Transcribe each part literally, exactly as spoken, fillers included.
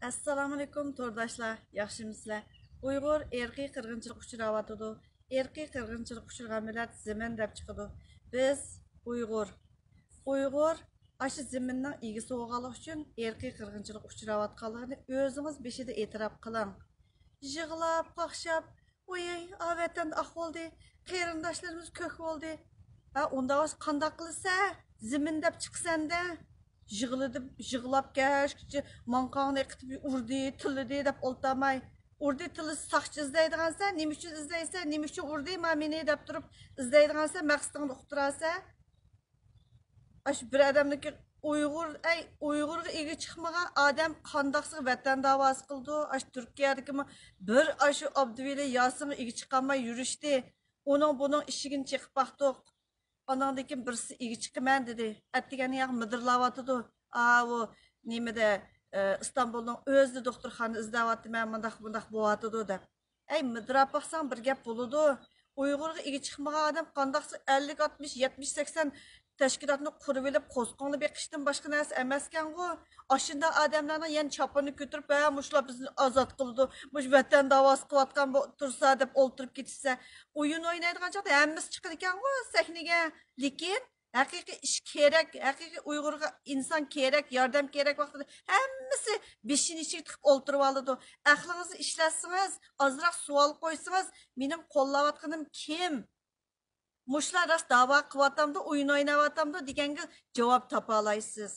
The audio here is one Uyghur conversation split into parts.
ئەسسالامۇئەلەيكۇم تورداشلار، ياخشىمۇسىلەر؟ ئۇيغۇر ئىرقىي قىرغىنچىلىققا ئۇچراۋاتىدۇ. ئىرقىي قىرغىنچىلىققا ئۇچرىغان مىللەت زېمىن دەپ چىقىدۇ. بىز ئۇيغۇر، ئۇيغۇر ئاشۇ زېمىننىڭ ئىگىسى بولغانلىقى ئۈچۈن ئىرقىي قىرغىنچىلىققا ئۇچراۋاتقانلىقىنى ئۆزىڭىز بېشىدا ئېتىراپ قىلىڭ. يىغلاپ، قاقشاپ، ۋوي، ئا، ۋەتەن ئاق بولدى، قېرىنداشلىرىمىز كۆك بولدى. ھە، ئۇنداق بولسا قانداق قىلىسە؟ زېمىن دەپ چىقىسەندە. يىغلىدىپ، يىغلاپ كەچكىچە ماڭقاڭنى ئېقىتىپ ئۇردى، تىللىدى دەپ ئولتۇرماي. ئۇردى، تىللىسە ساقچى ئىزدەيدىغانسەن، نېمە ئۈچۈن ئىزدەيسەن، نېمە ئۈچۈن ئۇردى ما مېنى دەپ تۇرۇپ ئىزدەيدىغانسەن، مەقسىتىڭنى ئۇقتۇرارسەن. ئاشۇ بىر ئادەمنىڭكى ئۇيغۇر، ئەي، ئۇيغۇرغا ئىگە چىقمىغان ئادەم قانداقسىغا ۋەتەن داۋاسى قىلىدۇ؟ ئاشۇ تۈركىيەدىكىمۇ بىر ئاشۇ ئابدۇۋېلى ياسىنغا ئىگە چىقالماي يۈرۈشتى. ئۇنىڭ بۇنىڭ ئىشىكىنى چېقىپ باقتۇق. ئاناندىن كېيىن بىرسى ئىگە چىقىمەن دېدى. ئەتىگەن ياق مىدىرلاۋاتىدۇ. ئاۋۇ نېمىدە، ئە، ئىستانبۇلنىڭ ئۆزىدە دوختۇرخانا ئىزدەۋاتىمەن، مۇنداق، مۇنداق بولۇۋاتىدۇ دەپ. ئەي، مىدىراپ باقساڭ بىر گەپ بولىدۇ. ئۇيغۇرغا ئىگە چىقمىغان ئادەم قانداقسى ئەللىك، ئاتمىش، يەتمىش، سەكسەن تەشكىلاتنى قۇرۇۋېلىپ قورسىقىڭنى بېقىشتىن باشقا نەرسە ئەمەسكەنغۇ. ئاشۇنداق ئادەملەرنىڭ يەنە چاپىنىنى كۆتۈرۈپ، ھە، مۇشۇلار بىزنى ئازاد قىلىدۇ، مۇشۇ ۋەتەن داۋاسى قىلىۋاتقان بو-، تۇرسا دەپ ئولتۇرۇپ كېتىشسە، ئويۇن ئوينايدىغان چاغدا ھەممىسى چىقىدىكەنغۇ سەھنىگە. لېكىن ھەقىقىي ئىش كېرەك، ھەقىقىي ئۇيغۇرغا ئىنسان كېرەك، ياردەم كېرەك ۋاقتىدا ھەممىسى بېشىنى ئىچىگە تىقىپ ئولتۇرۇۋالىدۇ. ئەقلىڭىزنى ئىشلەتسىڭىز، ئازراق سوئال قويسىڭىز، مېنىڭ قوللاۋاتقىنىم كىم؟ مۇشۇلار راست داۋا قىلىۋاتامدۇ، ئويۇن ئويناۋاتامدۇ دېگەنگە جاۋاب تاپالايسىز.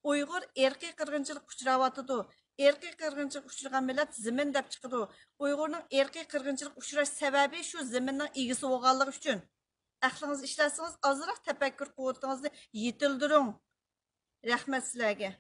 ئۇيغۇر ئىرقىي قىرغىنچىلىققا ئۇچراۋاتىدۇ. ئىرقىي قىرغىنچىلىققا ئۇچرىغان مىللەت زېمىن دەپ چىقىدۇ. ئۇيغۇرنىڭ ئىرقىي قىرغىنچىلىققا ئۇچراش سەۋەبى شۇ زېمىننىڭ ئىگىسى بولغانلىقى ئۈچۈن. ئەقلىڭىزنى ئىشلەتسىڭىز، ئازراق تەپەككۇر قۇۋۋىتىڭىزنى يېتىلدۈرۈڭ. رەھمەت سىلەرگە.